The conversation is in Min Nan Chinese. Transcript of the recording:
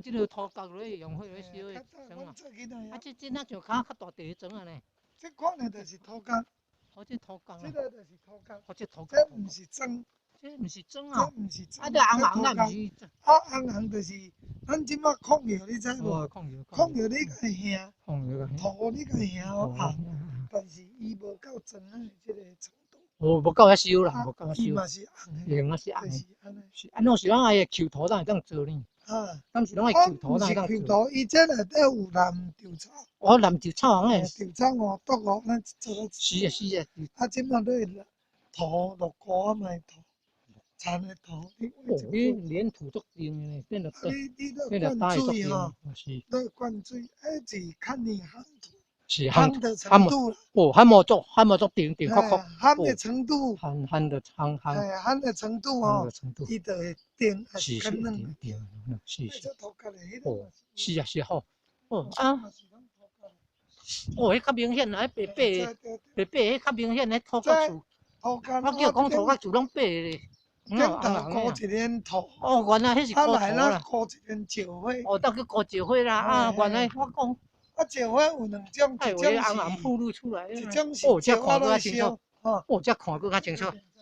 做這个塗角落去用火咧燒的磚啊。啊，這若像較大塊的磚仔呢？這款的就是塗角。哦，這塗角。這个就是塗角。哦，這塗角。這毋是磚。這毋是磚啊。這毋是磚。啊，這紅紅啊，毋是。啊，紅紅就是咱這擺礦窯，你知無？礦窯。礦窯你共伊瓦。礦窯。塗你共伊瓦紅，但是伊無夠磚仔這个程度。哦，無夠遐燒啦，無夠遐燒。伊嘛是紅的。紅啊是紅的。是按怎是攏愛抾塗才會當做呢？啊。敢是攏愛抾塗才會當做？毋是抾塗，伊這內底有藍稻草。哦，藍稻草紅的。稻草哦，毒哦，咱做了。是啊是啊。啊，這擺你塗落糊啊，嘛會塗，田的塗。哦，你黏土足重的，變得你變得灌水吼，是。你灌水，彼是看你夯土。是夯的程度。哦，夯無足，夯無足定定確確。夯的程度。夯夯的夯夯。夯的程度哦，伊就會定還是較軟。是是。哦，是啊是好。哦啊。哦，彼較明顯啦，彼白白白白，彼較明顯，彼塗角厝。塗角。我叫講塗角厝攏白的。頂頭糊一層塗。哦，原來彼是糊塗啦。糊一層石灰。哦，當叫糊石灰啦啊！原來我講。啊，石灰有兩種，一種是，紅紅暴露出來。一種是哦，這看閣較清楚。哦，這看閣較清楚。